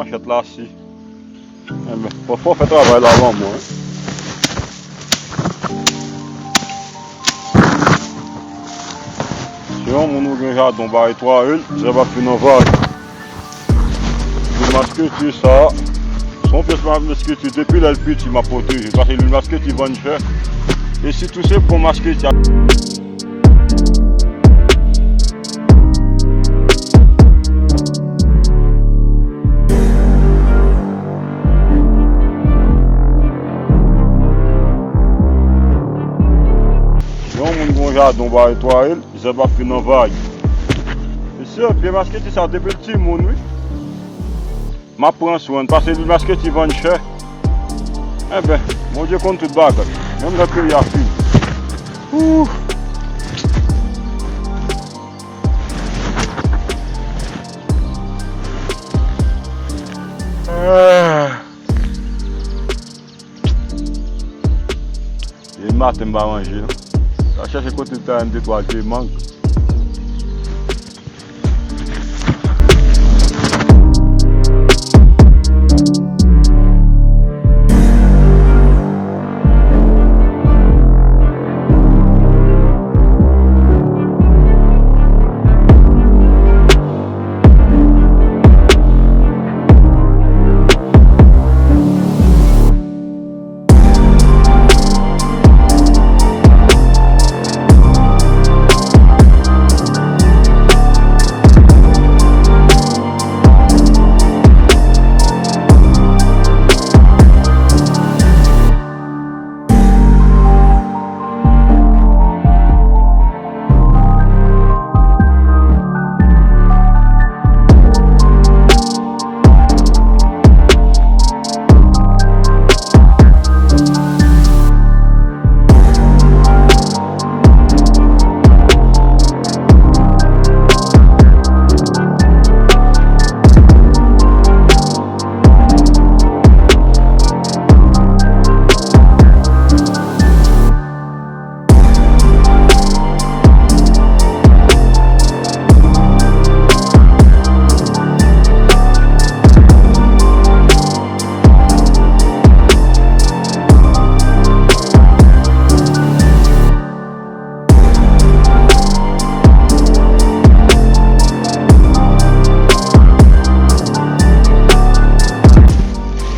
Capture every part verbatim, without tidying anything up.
Kèt la si. Enben, fò, fò fè travay la, manman, hein. Se yon moun ou gen jaden, w bay twa el, zèb ap fin anvayi. Lwil masketi sa, se yon pyès lwil masketi, depi lè l piti, m ap pwoteje. Paske lwil masketi vann chè. E sitou se bon masketi. Yon moun gen yon jaden, w bay twa el, zèb ap fin anvayi. Mesye, pye masketi sa depi l timoun, wi. M ap pran swen l, paske lwil masketi vann chè. Enben, Bondye konn tout bagay. Menm lè peyi a fini. Ooh. Ah. Depi maten m pa manje, non. M ap chèche kote m ta jwenn de twa je mang.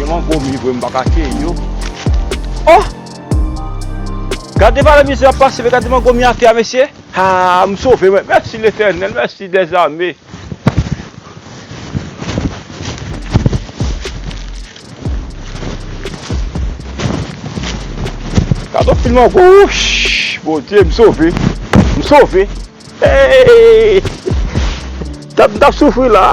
Gen mango m livre, m pa ka keyi yo. Oh! Gade valè mizè ap pase, men gade mango m atè a, mesye. Ah, m sove, mwen. Mèsi Letènèl, mèsi dèzame. Gade yon pil mango. Wouch! Bondye, m sove. M sove. Hey! Tèt m t ap soufri la.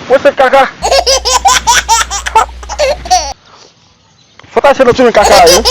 Mwen fè kaka. Fò ta se nan tounen kaka yo.